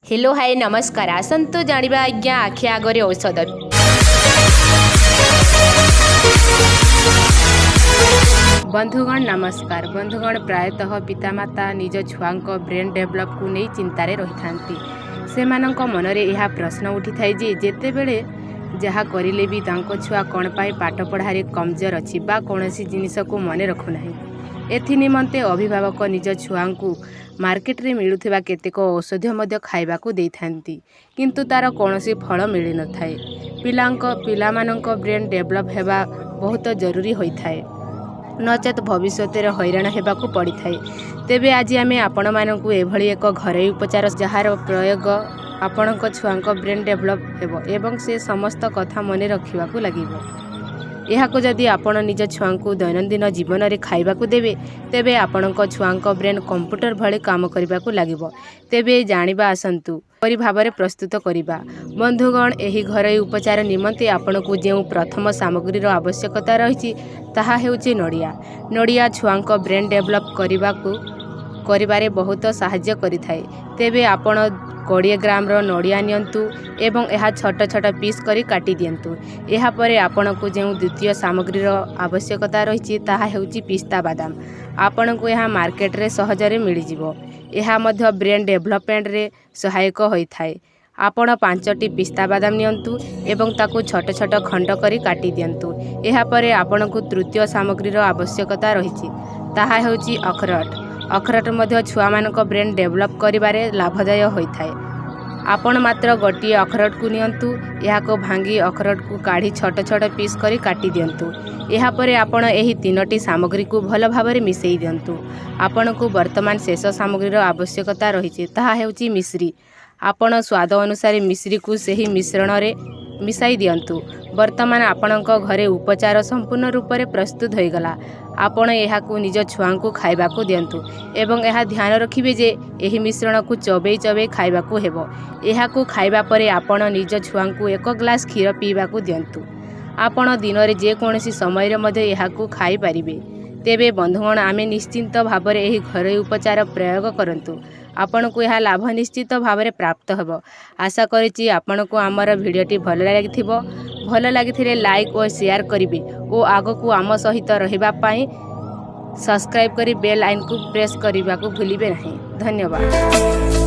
Hello, high, ନମସ୍କାର। ଆସନ୍ତୁ ଜାଣିବା ଆଜ୍ଞା, ଆଖି ଆଗରେ ଔଷଧ। ବନ୍ଧୁଗଣ, ନମସ୍କାର। ବନ୍ଧୁଗଣ, ପ୍ରାୟତଃ ପିତାମାତା ନିଜ ଛୁଆଙ୍କ ବ୍ରେନ୍ ଡେଭଲପକୁ ନେଇ ଚିନ୍ତାରେ ରହିଥାନ୍ତି। ସେମାନଙ୍କ ମନରେ ଏହା ପ୍ରଶ୍ନ ଉଠିଥାଏ ଯେ ଯେତେବେଳେ ଯାହା କରିଲେ ବି ତାଙ୍କ ଛୁଆ କ'ଣ ପାଇଁ ପାଠପଢ଼ାରେ କମଜୋର ଅଛି ବା କୌଣସି ଜିନିଷକୁ ମନେ ରଖୁନାହିଁ। ଏଥି ନିମନ୍ତେ ଅଭିଭାବକ ନିଜ ଛୁଆଙ୍କୁ ମାର୍କେଟରେ ମିଳୁଥିବା କେତେକ ଔଷଧ ମଧ୍ୟ ଖାଇବାକୁ ଦେଇଥାନ୍ତି, କିନ୍ତୁ ତା'ର କୌଣସି ଫଳ ମିଳିନଥାଏ। ପିଲାମାନଙ୍କ ବ୍ରେନ୍ ଡେଭଲପ୍ ହେବା ବହୁତ ଜରୁରୀ ହୋଇଥାଏ, ନଚେତ୍ ଭବିଷ୍ୟତରେ ହଇରାଣ ହେବାକୁ ପଡ଼ିଥାଏ। ତେବେ ଆଜି ଆମେ ଆପଣମାନଙ୍କୁ ଏଭଳି ଏକ ଘରୋଇ ଉପଚାର, ଯାହାର ପ୍ରୟୋଗ ଆପଣଙ୍କ ଛୁଆଙ୍କ ବ୍ରେନ୍ ଡେଭଲପ୍ ହେବ ଏବଂ ସେ ସମସ୍ତ କଥା ମନେ ରଖିବାକୁ ଲାଗିବ। ଏହାକୁ ଯଦି ଆପଣ ନିଜ ଛୁଆଙ୍କୁ ଦୈନନ୍ଦିନ ଜୀବନରେ ଖାଇବାକୁ ଦେବେ, ତେବେ ଆପଣଙ୍କ ଛୁଆଙ୍କ ବ୍ରେନ୍ କମ୍ପ୍ୟୁଟର ଭଳି କାମ କରିବାକୁ ଲାଗିବ। ତେବେ ଜାଣିବା ଆସନ୍ତୁ, କିପରି ଭାବରେ ପ୍ରସ୍ତୁତ କରିବା। ବନ୍ଧୁଗଣ, ଏହି ଘରୋଇ ଉପଚାର ନିମନ୍ତେ ଆପଣଙ୍କୁ ଯେଉଁ ପ୍ରଥମ ସାମଗ୍ରୀର ଆବଶ୍ୟକତା ରହିଛି, ତାହା ହେଉଛି ନଡ଼ିଆ। ନଡ଼ିଆ ଛୁଆଙ୍କ ବ୍ରେନ୍ ଡେଭଲପ୍ କରିବାରେ ବହୁତ ସାହାଯ୍ୟ କରିଥାଏ। ତେବେ ଆପଣ 20 ଗ୍ରାମର ନଡ଼ିଆ ନିଅନ୍ତୁ ଏବଂ ଏହା ଛୋଟ ଛୋଟ ପିସ୍ କରି କାଟି ଦିଅନ୍ତୁ। ଏହାପରେ ଆପଣଙ୍କୁ ଯେଉଁ ଦ୍ୱିତୀୟ ସାମଗ୍ରୀର ଆବଶ୍ୟକତା ରହିଛି, ତାହା ହେଉଛି ପିସ୍ତା ବାଦାମ। ଆପଣଙ୍କୁ ଏହା ମାର୍କେଟରେ ସହଜରେ ମିଳିଯିବ। ଏହା ମଧ୍ୟ ବ୍ରେନ୍ ଡେଭଲପମେଣ୍ଟରେ ସହାୟକ ହୋଇଥାଏ। ଆପଣ ପାଞ୍ଚଟି ପିସ୍ତା ବାଦାମ ନିଅନ୍ତୁ ଏବଂ ତାକୁ ଛୋଟ ଛୋଟ ଖଣ୍ଡ କରି କାଟି ଦିଅନ୍ତୁ। ଏହାପରେ ଆପଣଙ୍କୁ ତୃତୀୟ ସାମଗ୍ରୀର ଆବଶ୍ୟକତା ରହିଛି, ତାହା ହେଉଛି ଅଖରୋଟ। ଅଖରୋଟ ମଧ୍ୟ ଛୁଆମାନଙ୍କ ବ୍ରେନ୍ ଡେଭଲପ୍ କରିବାରେ ଲାଭଦାୟ ହୋଇଥାଏ। ଆପଣ ମାତ୍ର ଗୋଟିଏ ଅଖରୋଟକୁ ନିଅନ୍ତୁ। ଏହାକୁ ଭାଙ୍ଗି ଅଖରୋଟକୁ କାଢ଼ି ଛୋଟ ଛୋଟ ପିସ୍ କରି କାଟି ଦିଅନ୍ତୁ। ଏହାପରେ ଆପଣ ଏହି ତିନୋଟି ସାମଗ୍ରୀକୁ ଭଲ ଭାବରେ ମିଶାଇ ଦିଅନ୍ତୁ। ଆପଣଙ୍କୁ ବର୍ତ୍ତମାନ ଶେଷ ସାମଗ୍ରୀର ଆବଶ୍ୟକତା ରହିଛି, ତାହା ହେଉଛି ମିଶ୍ରି। ଆପଣ ସ୍ୱାଦ ଅନୁସାରେ ମିଶ୍ରିକୁ ସେହି ମିଶ୍ରଣରେ ମିଶାଇ ଦିଅନ୍ତୁ। ବର୍ତ୍ତମାନ ଆପଣଙ୍କ ଘରେ ଉପଚାର ସମ୍ପୂର୍ଣ୍ଣ ରୂପରେ ପ୍ରସ୍ତୁତ ହୋଇଗଲା। ଆପଣ ଏହାକୁ ନିଜ ଛୁଆଙ୍କୁ ଖାଇବାକୁ ଦିଅନ୍ତୁ ଏବଂ ଏହା ଧ୍ୟାନ ରଖିବେ ଯେ ଏହି ମିଶ୍ରଣକୁ ଚୋବେଇ ଚୋବେଇ ଖାଇବାକୁ ହେବ। ଏହାକୁ ଖାଇବା ପରେ ଆପଣ ନିଜ ଛୁଆଙ୍କୁ ଏକ ଗ୍ଲାସ୍ କ୍ଷୀର ପିଇବାକୁ ଦିଅନ୍ତୁ। ଆପଣ ଦିନରେ ଯେକୌଣସି ସମୟରେ ମଧ୍ୟ ଏହାକୁ ଖାଇପାରିବେ। ତେବେ ବନ୍ଧୁଗଣ, ଆମେ ନିଶ୍ଚିନ୍ତ ଭାବରେ ଏହି ଘରୋଇ ଉପଚାର ପ୍ରୟୋଗ କରନ୍ତୁ। ଆପଣଙ୍କୁ ଏହା ଲାଭ ନିଶ୍ଚିତ ଭାବରେ ପ୍ରାପ୍ତ ହେବ। ଆଶା କରିଛି ଆପଣଙ୍କୁ ଆମର ଭିଡ଼ିଓଟି ଭଲ ଲାଗିଥିବ। ଭଲ ଲାଗିଥିଲେ ଲାଇକ୍ ଓ ସେୟାର କରିବେ ଓ ଆଗକୁ ଆମ ସହିତ ରହିବା ପାଇଁ ସବସ୍କ୍ରାଇବ୍ କରି ବେଲ୍ ଆଇକନ୍କୁ ପ୍ରେସ୍ କରିବାକୁ ଭୁଲିବେ ନାହିଁ। ଧନ୍ୟବାଦ।